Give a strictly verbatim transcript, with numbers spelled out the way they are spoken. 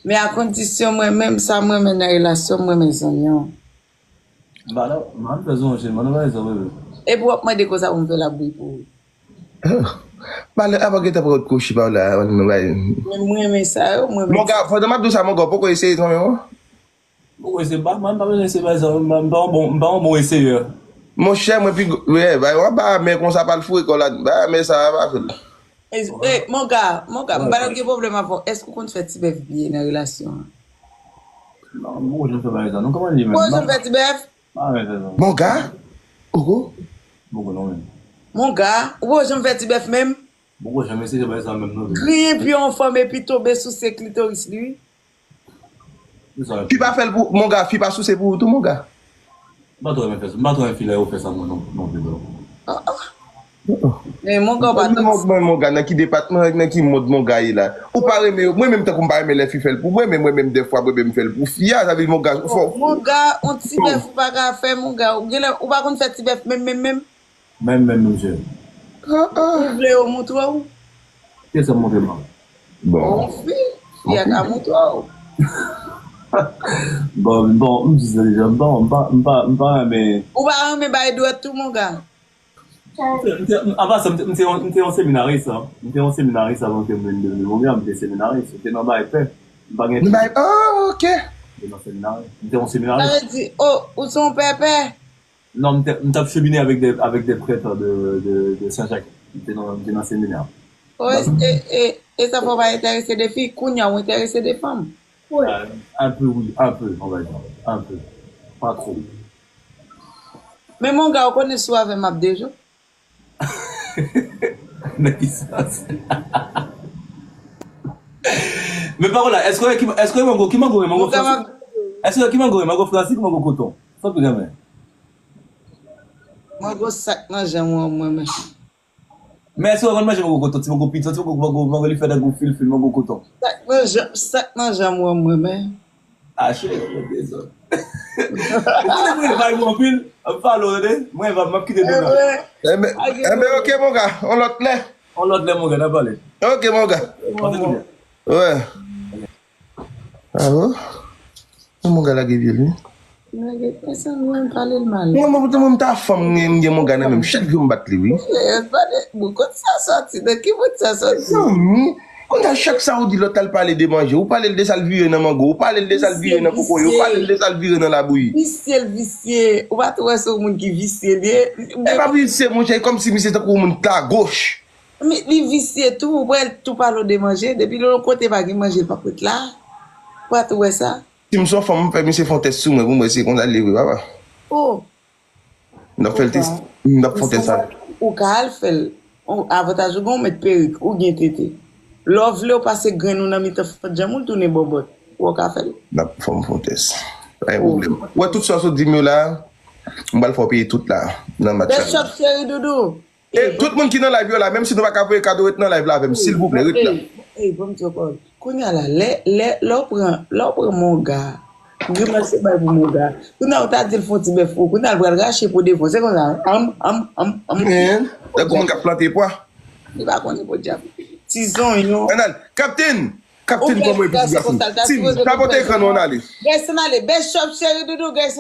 Men a kondisyon mwen menm, sa mwen renmen nan relasyon, mwen renmen zanmi an. M pa nan, m pa nan fè zanmi, m pa nan fè zanmi, bebe. Epi w ap mande konsa pou m fè labouyi pou ou. Malè, apa gentan pran kouchi pa w la, nou bay. Men mwen renmen sa yo, mwen renmen Monga, pandan m ap di w sa, Monga, ou poko eseye kanmenm, non? Bon, se pa, mwen, m pa bezwen se bagay sa, m pa, m pa yon bon, m pa yon bon eseyè. Monchè, mwen pi gwo, yeah, bay, w ap bay men konsa pa l foure kò la, bay men sa, pa fè l. E, e, Monga, Monga, m pa gen pwoblèm avè w. Èske w konn fè ti bèf byen nan relasyon an? Non, m poko janm fè bagay sa, non, kòman li menm? Ou poko janm fè ti bèf? Pa renmen fè sa. Monga? Oko? M poko non menm. Monga, ou poko janm fè ti bèf menm? M poko janm eseye fè bagay sa menm non. Griyen pye yon fanm epi tonbe souse klitoris li, wi. Se sa. Fi pa fè l pou, Monga, fi pa souse pou ou tou, Monga? M pa twò renmen fè sa, m pa twò renmen fi lè yo fè sa mwen non, non, bebe. Men Monga, ou pa Mwen, mwen, Monga, nan ki depatman, nan ki mond Monga ye la? Ou pa renmen yo, mwen menm tankou m pa renmen lè fi fè l pou mwen, men mwen menm dèfwa mwen menm fè l pou fi a, sa vle di Monga, fò. Monga, yon ti bèf ou pa ka fè, Monga. Ou genlè, ou pa konn fè ti bèf menm, menm, menm. Menm, menm, menm, chè. Ou vle yo montre w? Kiyès ap montre m? Bon. Yon fi, fi a ka montre w. Bon, bon, m di sa deja, m pa, m pa, m pa, m pa renmen. Ou pa renmen bay dwèt tou, Monga? M te, m te, an pasan, m te, m te yon, m te yon seminaris, an. M te yon seminaris avan ke m vin devni Monga, m te seminaris. M te nan bay pè. M pa gen. Nou bay, oh, ok. M te nan seminaris. M te yon Sa seminaris. Vle di, oh, ou se yon pèpè? Non, m te, m t ap chemine avèk de, avèk de prèt de, de, de Sen Jak. M te nan, m te nan seminè. Oh, e, e, e, e sa fè w pa enterese de fi, kounye a ou enterese de fanm? Euh, un peu, oui, un peu, on va dire. Un peu. Pas trop. Men Monga, ou konnen si w avè m ap deje w. Nan ki sans? Men pa konn la, èske ki, èske mango, ki mango, mango Monga, fransi? Èske ki mango, mango fransi, ki mango koton? Sa pi renmen. Mango sak nan janm ou an mwen menm. Men èske w konn manje mango koton, ti mango piti, ti mango, mango, mango li fè tankou fil, fil mango koton? Sak nan janm, sak nan janm ou an mwen menm. Ah, cheri, mwen dezòd. Ou konnen mwen vibe mwen anpil, m follow, tande? Mwen vibe, m ap kite demen. Enben, enben, ok, Monga, on lòt lè. On lòt lè, Monga, n a pale. Ok, Monga. Pase byen. Ouais. Ah bon? Monga lage pye l, wi. Nèg, pèsonn mwen pale l mal. Mwen, mwen, mwen, mwen, ta fanm, mwen, mwen, Monga nan menm. Chak jou m bat li, wi. Eh, pale, bon, kot sa sòti? Nan ki bout sa sòti? Zanmi, konn sa chak sa ou di lòt al pale de manje. Ou pale l de sa l vire nan mango. Ou pale l de sa l vire nan kokoye. Ou pale l de sa l vire nan labouyi. Visye l visye. Ou pa tou wè se yon moun ki visye li ye? E pa visye, monchè, e kòmsi misye tankou yon moun lagoch. Men li visye tou, ou wè l tou pale w de manje. Depi l yon kote pa gen manje, l p ap ret la. Ou pa tou wè sa? Si m se yon fanm, m fè misye fè yon tès sou mwen pou m wè si e konsa l ye vre, papa. Oh, M t ap fè l tès, m t ap fè yon tès sa. Ou ka al fè l. Ou, avantaj ou gen, ou met perik, ou gen tete. Lè w vle, w pase grenn ou nan mitan fant janm ou, l tounen bòbòt. Ou ka fè l. M ap fè m fè yon tès. Pa gen pwoblèm. Ou wè tout sa w sot di m yo la, m pral fè w peye tout la, nan match Best la. Shop, cheri doudou. E tout moun ki nan live yo la, menm si nou pa ka voye kado, ret nan live la avè m, silvouplè, ret la. Ey, ey, ban m di w yon pawòl. Kounye a la, lè, lè, lè w pran, lè w pran Monga, grimase bay pou Monga. Kounye a ou ta di l fè yon ti bèf pou ou, kounye a l pral rache po devan. Se konsa, am, am, am, am. Men, tankou moun k ap plante pwa. Li pa konnen podyab. Ti zonyon. Ann al, Kapten! Kapten, kòman epi ti gason? Tim, tapote ekran nou, ann ale. Gèson ale, Best Shop, cheri doudou, Gèson.